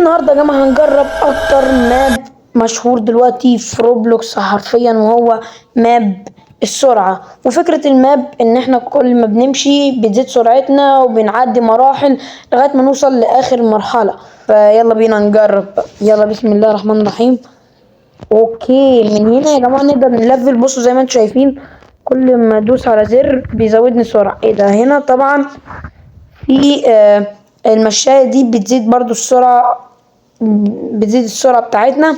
النهارده يا جماعة هنجرب اكتر map مشهور دلوقتي في روبلوكس حرفيا، وهو map السرعة. وفكرة ال map ان احنا كل ما بنمشي بتزيد سرعتنا وبنعدي مراحل لغاية ما نوصل لاخر مرحلة. فيلا بينا نجرب، يلا بسم الله الرحمن الرحيم. okay، من هنا يا جماعة نقدر نلفل. بصوا زي ما انتم شايفين كل ما ادوس على زر بيزودني سرعة. ايه ده؟ هنا طبعا في المشاية دي بتزيد برضو السرعة، بتزيد السرعة بتاعتنا.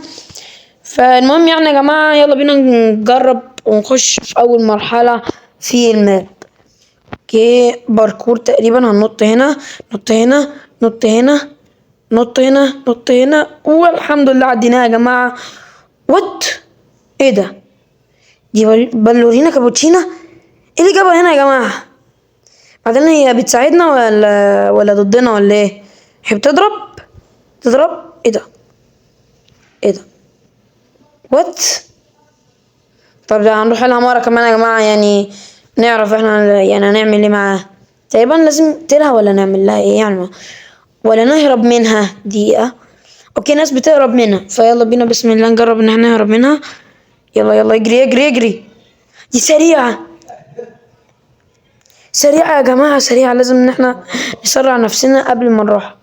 فالمهم يا جماعة يلا بينا نجرب ونخش في أول مرحلة في ال map. okay، parkour تقريبا. هننط هنا، نط هنا، نط هنا، نط هنا، نط هنا، والحمد لله عديناها يا جماعة. what؟ ايه ده؟ دي بالورينا كابوتشينا؟ ايه اللي جابها هنا يا جماعة؟ بعدين هي بتساعدنا ولا ضدنا ولا ايه؟ هي بتضرب؟ تضرب؟ ايه ده؟ ايه ده؟ what؟ طب ده هنروح لها مرة كمان يا جماعة، نعرف احنا هنعمل ايه معاها. تقريبا لازم نقتلها ولا نعمل لها ايه يعني، ولا نهرب منها. دقيقة. okay، ناس بتهرب منها، فيلا بينا بسم الله نجرب ان احنا نهرب منها. يلا يلا اجري اجري اجري. دي سريعة سريعة يا جماعة، سريعة. لازم ان احنا نسرع نفسنا قبل ما نروح.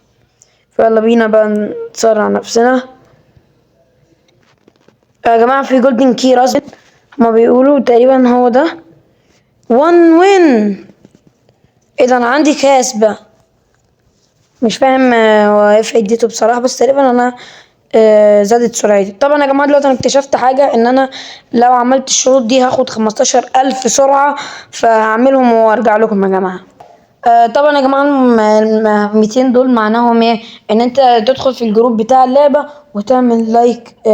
فيلا بينا بقى نسرع نفسنا يا جماعة. في golden key رسم هما بيقولوا تقريبا هو ده. 1 win. ايه ده؟ انا عندي كاس بقى، مش فاهم، هو ايه فايدته بصراحة، بس تقريبا انا زادت سرعتي. طبعا يا جماعة دلوقتي انا اكتشفت حاجة، ان انا لو عملت الشروط دي هاخد 15,000 سرعة، فهعملهم وارجع لكم يا جماعة. طبعا يا جماعة 200 دول معناهم ايه؟ ان انت تدخل في ال group بتاع اللعبة وتعمل like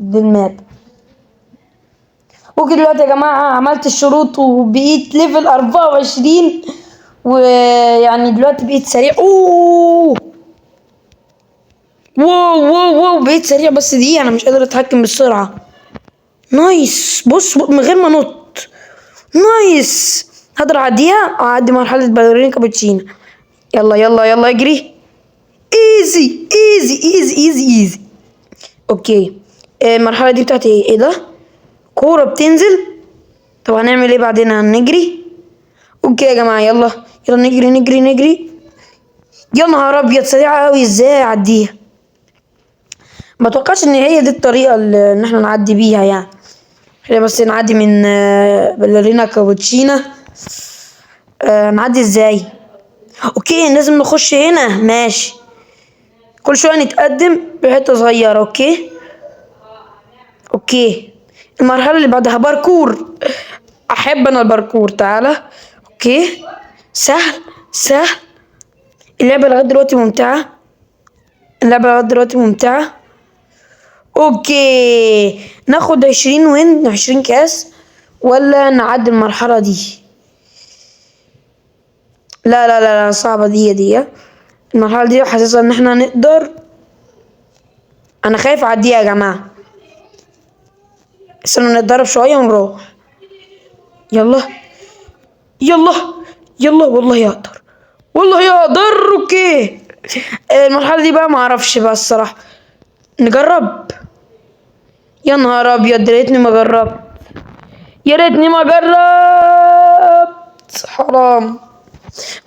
لل map. okay دلوقتي يا جماعة عملت الشروط وبقيت level 24، ويعني دلوقتي بقيت سريع. اوه wow wow wow، بقيت سريع، بس دي انا مش قادر اتحكم بالسرعة. nice، بص من غير ما انط. nice، هقدر اعديها، اعدي مرحلة بالورينا كابوتشينا. يلا يلا يلا اجري. easy easy easy easy easy. okay، المرحلة دي بتاعت ايه؟ ايه ده؟ كورة بتنزل. طب هنعمل ايه بعدين؟ هنجري. okay يا جماعة يلا يلا نجري نجري نجري. يا نهار ابيض سريعة اوي، ازاي اعديها؟ ما اتوقعش ان هي دي الطريقة اللي ان احنا نعدي بيها يعني. خلينا بس نعدي من باليرينا كابوتشينا. نعدي ازاي؟ okay لازم نخش هنا. ماشي، كل شوية نتقدم بحتة صغيرة. okay okay، المرحلة اللي بعدها باركور. احب انا الباركور. تعالى. okay سهل سهل. اللعبة لغاية دلوقتي ممتعة، اللعبة لغاية دلوقتي ممتعة. okay ناخد 20 win، 20 كاس، ولا نعدي المرحلة دي؟ لا لا لا لا، صعبة دي المرحلة دي، حاسسها ان احنا نقدر. انا خايف اعديها يا جماعة، استنوا نتدرب شوية ونروح. يلا يلا يلا، والله اقدر، والله اقدر. okay المرحلة دي بقى ما اعرفش بقى الصراحة، نجرب. يا نهار ابيض، يا ريتني ما جربت، يا ريتني ما جربت، حرام.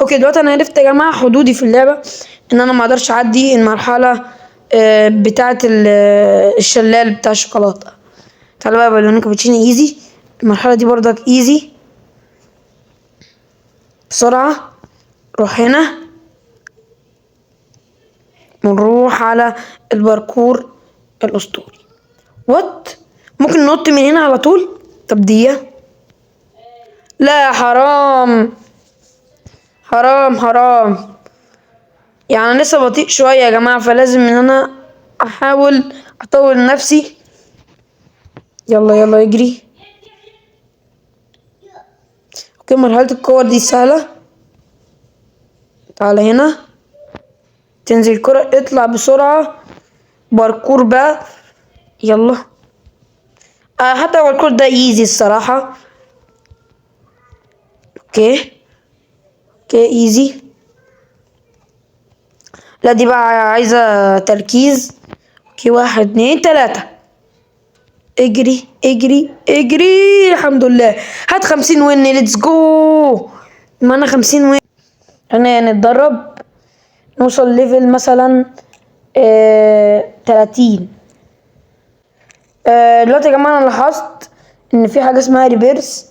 okay دلوقتي انا عرفت يا جماعة حدودي في اللعبة، ان انا ما اقدرش اعدي المرحلة بتاعة الشلال بتاع الشوكولاتة. تعالوا بقى بالونيكا كابوتشينو easy. المرحلة دي برضك easy. بسرعة روح هنا، ونروح على الباركور الأسطوري. what؟ ممكن ننط من هنا على طول؟ طب دي لا، حرام حرام حرام. انا لسه بطيء شوية يا جماعة، فلازم ان انا احاول اطول نفسي. يلا يلا اجري. okay مرحلة الكور دي سهلة. تعالى هنا، تنزل الكرة، اطلع بسرعة. باركور بقى، يلا. حتى الباركور ده easy الصراحة. okay okay easy. لا دي بقى عايزة تركيز. okay، 1 2 3، اجري اجري اجري. الحمد لله، هات 50 win. let's go، معانا 50 win. انا نتدرب نوصل level مثلا 30. دلوقتي يا جماعة انا لاحظت ان في حاجة اسمها rebirth.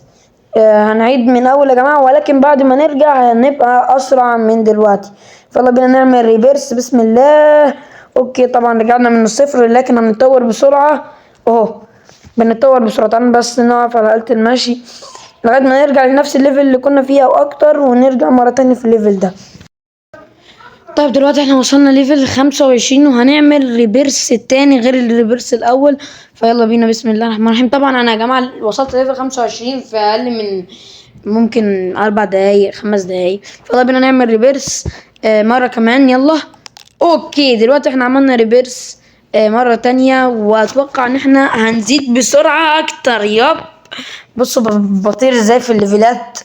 هنعيد من اول يا جماعة، ولكن بعد ما نرجع هنبقى اسرع من دلوقتي. فيلا بينا نعمل rebirth، بسم الله. okay، طبعا رجعنا من الصفر، لكن هنتطور بسرعة. اهو بنتطور بسرعة. تعالوا بس نقف على آلة المشي لغاية ما نرجع لنفس ال level اللي كنا فيه او اكتر، ونرجع مرة تانية في ال level ده. طيب دلوقتي احنا وصلنا level 25، وهنعمل rebirth تاني غير ال rebirth الاول. فيلا بينا، بسم الله الرحمن الرحيم. طبعا انا يا جماعة وصلت level 25 في اقل من ممكن 4 دقايق، 5 دقايق. فيلا بينا نعمل rebirth مرة كمان. يلا. okay، دلوقتي احنا عملنا rebirth مرة تانية، واتوقع ان احنا هنزيد بسرعة اكتر. yup، بصوا بطير ازاي في الليفلات،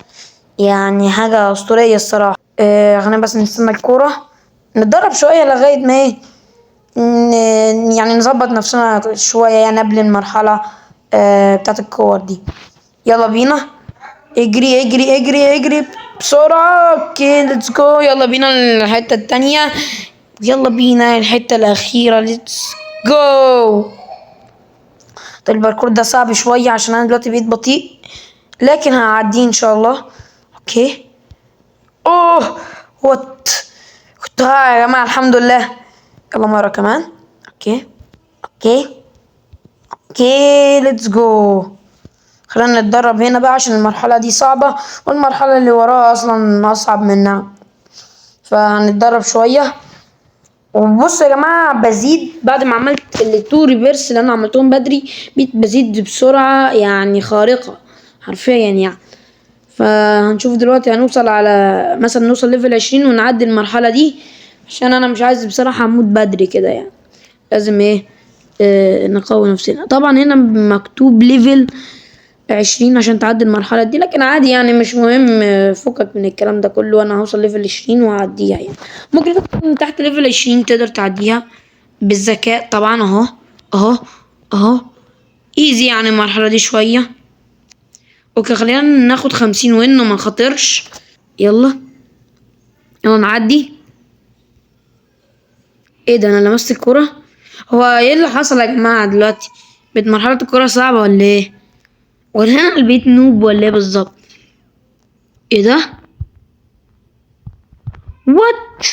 يعني حاجة اسطورية الصراحة. خلينا بس نستنى الكورة، نتدرب شوية لغاية ما ايه يعني نظبط نفسنا شوية يعني قبل المرحلة بتاعت الكور دي. يلا بينا، اجري اجري اجري اجري بسرعة. okay، let's go. يلا بينا الحتة التانية، يلا بينا الحتة الأخيرة، let's go. طيب الباركور ده صعب شوية عشان أنا دلوقتي بقيت بطيء، لكن هعديه إن شاء الله. okay، اوه what، كنت هقع يا جماعة، الحمد لله. يلا مرة كمان. okay okay okay، let's go. خلينا نتدرب هنا بقى عشان المرحلة دي صعبة، والمرحلة اللي وراها أصلا أصعب منها، فهنتدرب شوية. وبصوا يا جماعة، بزيد بعد ما عملت ال two rebirth اللي أنا عملتهم بدري، بقيت بزيد بسرعة يعني خارقة حرفيا يعني. فهنشوف دلوقتي هنوصل على مثلا نوصل level 20 ونعدي المرحلة دي، عشان أنا مش عايز بصراحة أموت بدري كده، يعني لازم ايه نقوي نفسنا. طبعا هنا مكتوب level 20 عشان تعدي المرحلة دي، لكن عادي يعني مش مهم، فكك من الكلام ده كله. انا هوصل level 20 وهعديها، يعني ممكن تكون تحت level 20 تقدر تعديها بالذكاء طبعا. اهو اهو اهو، easy يعني المرحلة دي شوية. okay، خلينا ناخد 50 win وما نخاطرش. يلا يلا نعدي. ايه ده؟ انا لمست الكرة. هو ايه اللي حصل يا جماعة دلوقتي؟ بقت مرحلة الكرة صعبة ولا ايه؟ ولا انا البيت noob ولا ايه بالظبط؟ ايه ده؟ what،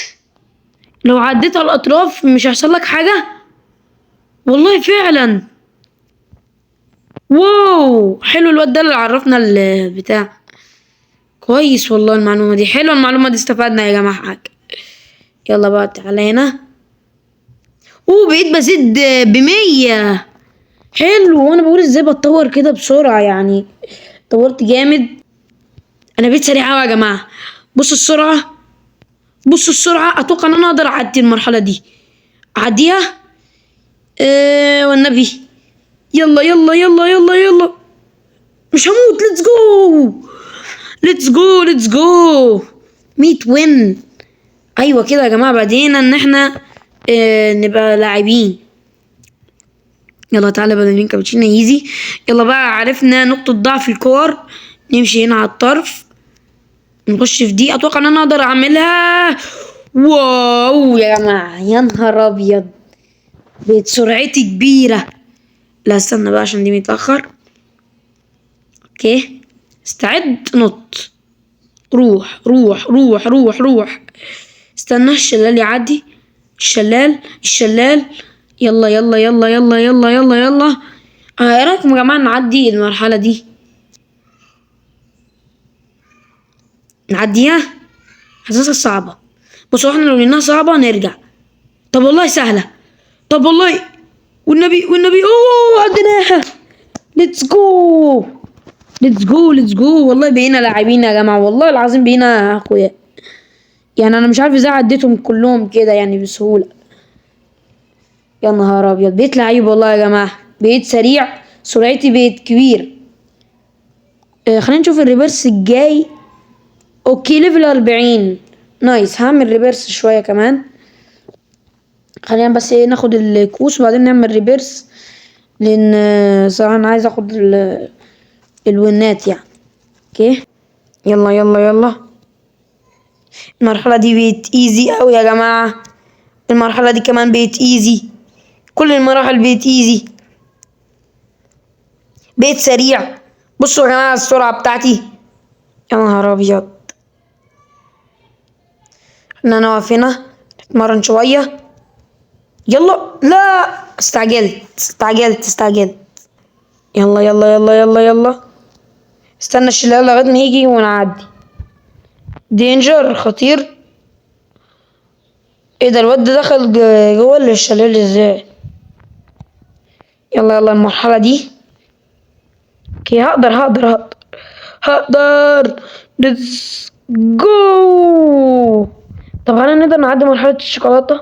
لو عديت على الاطراف مش هيحصل لك حاجة؟ والله فعلا، wow، حلو الواد ده اللي عرفنا البتاع، كويس والله. المعلومة دي حلوة، المعلومة دي استفدنا يا جماعة حاجة. يلا بقى تعالى هنا. اوه، بقيت بزيد ب100، حلو. وانا بقول ازاي بتطور كده بسرعة، يعني طورت جامد. انا بقيت سريع اوي يا جماعة. بصوا السرعة، بصوا السرعة. اتوقع ان انا اقدر اعدي المرحلة دي، اعديها والنبي. يلا يلا يلا يلا يلا، مش هموت. let's go let's go let's go، 100 win. ايوه كده يا جماعة، بعدين ان احنا نبقى لاعبين. يلا تعالى باليرينا كابتشينا، easy. يلا بقى، عرفنا نقطة ضعف الكور، نمشي هنا على الطرف، نخش في دي. اتوقع ان انا اقدر اعملها. wow يا جماعة، يا نهار ابيض، بقت سرعتي كبيرة. لا استنى بقى عشان دي متأخر. okay، استعد، نط، روح روح روح روح روح. استنى الشلال يعدي، الشلال الشلال. يلا يلا يلا يلا يلا يلا يلا. ايه رايكم يا جماعة نعدي المرحلة دي؟ نعديها؟ حاسسها صعبة. بصوا احنا لو لقيناها صعبة نرجع. طب والله سهلة. طب والله والنبي والنبي، اوه عديناها. let's go let's go let's go. والله بقينا لاعبين يا جماعة، والله العظيم بقينا اقوياء. يعني انا مش عارف ازاي عديتهم كلهم كده يعني بسهولة. يا نهار ابيض، بقيت لعيب والله يا جماعة، بقيت سريع، سرعتي بقت كبير. خلينا نشوف ال rebirth الجاي. okay، level 40، nice. هعمل rebirth شوية كمان. خلينا بس ايه ناخد الكؤوس وبعدين نعمل rebirth، لان صراحة انا عايز اخد الونات يعني. okay يلا يلا يلا. المرحلة دي بقت easy اوي يا جماعة، المرحلة دي كمان بقت easy، كل المراحل بقت easy، بقيت سريع. بصوا يا جماعة السرعة بتاعتي، يا نهار ابيض. احنا نقف هنا نتمرن شوية. يلا. لا استعجلت استعجلت استعجلت. يلا يلا يلا يلا يلا. استنى الشلال لغاية ما يجي ونعدي. danger خطير. ايه ده الواد ده دخل جوه الشلال ازاي؟ يلا يلا المرحلة دي. okay هقدر هقدر هقدر هقدر. let's go. طب هل نقدر نعدي مرحلة الشوكولاتة؟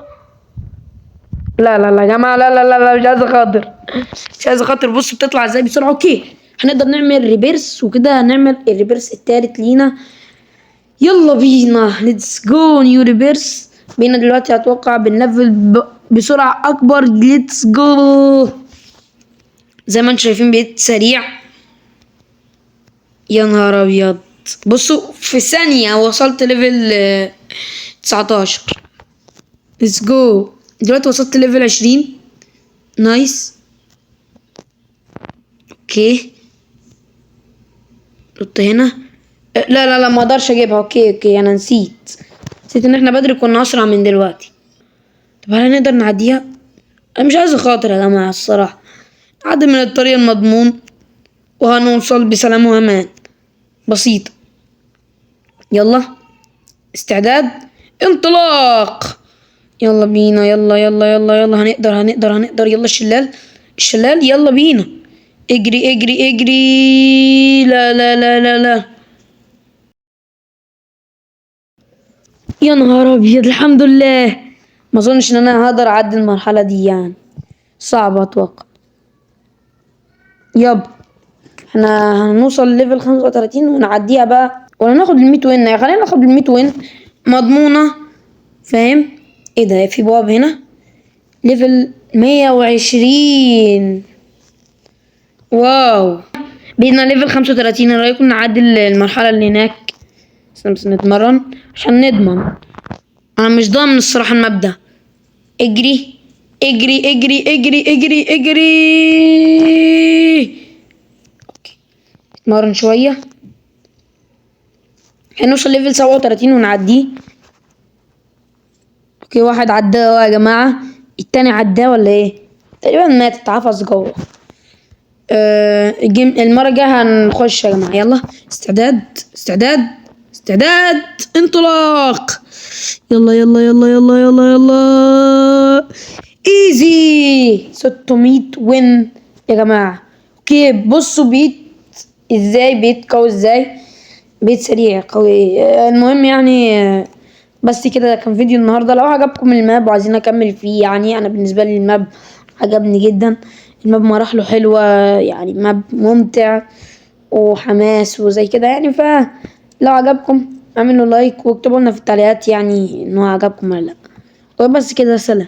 لا لا لا يا جماعة، لا لا لا لا، مش عايز اخاطر، مش عايز اخاطر. بص بتطلع ازاي بسرعة. okay هنقدر نعمل rebirth وكده، هنعمل ال rebirth التالت لينا. يلا بينا let's go new rebirth. بينا دلوقتي اتوقع بنلفل بسرعة اكبر. let's go. زي ما انتم شايفين بقيت سريع، يا نهار ابيض. بصوا في ثانية وصلت level 19. let's go. دلوقتي وصلت level 20. nice. okay نط هنا. لا لا لا ما اقدرش اجيبها. okay okay انا نسيت ان احنا بدري كنا اسرع من دلوقتي. طب هل نقدر نعديها؟ انا مش عايز اخاطر يا جماعة الصراحة. عدي من الطريق المضمون وهنوصل بسلام وامان. بسيطة. يلا استعداد انطلاق. يلا بينا يلا يلا يلا يلا. هنقدر هنقدر هنقدر. يلا الشلال الشلال. يلا بينا. اجري اجري اجري. لا لا لا لا لا. يا نهار ابيض. الحمد لله. ما اظنش ان انا هقدر اعدي المرحلة دي يعني، صعبة اتوقع. yep احنا هنوصل level 35 ونعديها بقى، ولا ناخد الميت win؟ خلينا ناخد الميت win مضمونة، فاهم؟ ايه ده في بواب هنا. level 120. wow بقينا level 35. ايه رايكم نعدي المرحلة اللي هناك؟ بس نتمرن عشان نضمن. انا مش ضامن الصراحة المبدأ. اجري اجري اجري اجري اجري اجري. okay نتمرن شوية. هنوصل level 37 ونعديه. okay واحد عداه يا جماعة، التاني عداه ولا ايه؟ تقريبا مات، اتعفص جوه. ال game المرة الجاية هنخش يا جماعة. يلا استعداد استعداد استعداد انطلاق. يلا يلا يلا يلا يلا يلا. easy 600 win يا جماعة. okay بصوا بيت ازاي، بيت قوي ازاي، بيت سريع قوي. المهم بس كده كان فيديو النهارده. لو عجبكم ال map وعايزين اكمل فيه، انا بالنسبه لي ال map عجبني جدا. ال map مراحله حلوه، map ممتع وحماس وزي كده يعني. فلو عجبكم اعملوا like واكتبوا لنا في التعليقات ان هو عجبكم ولا لا. وبس كده، سلام.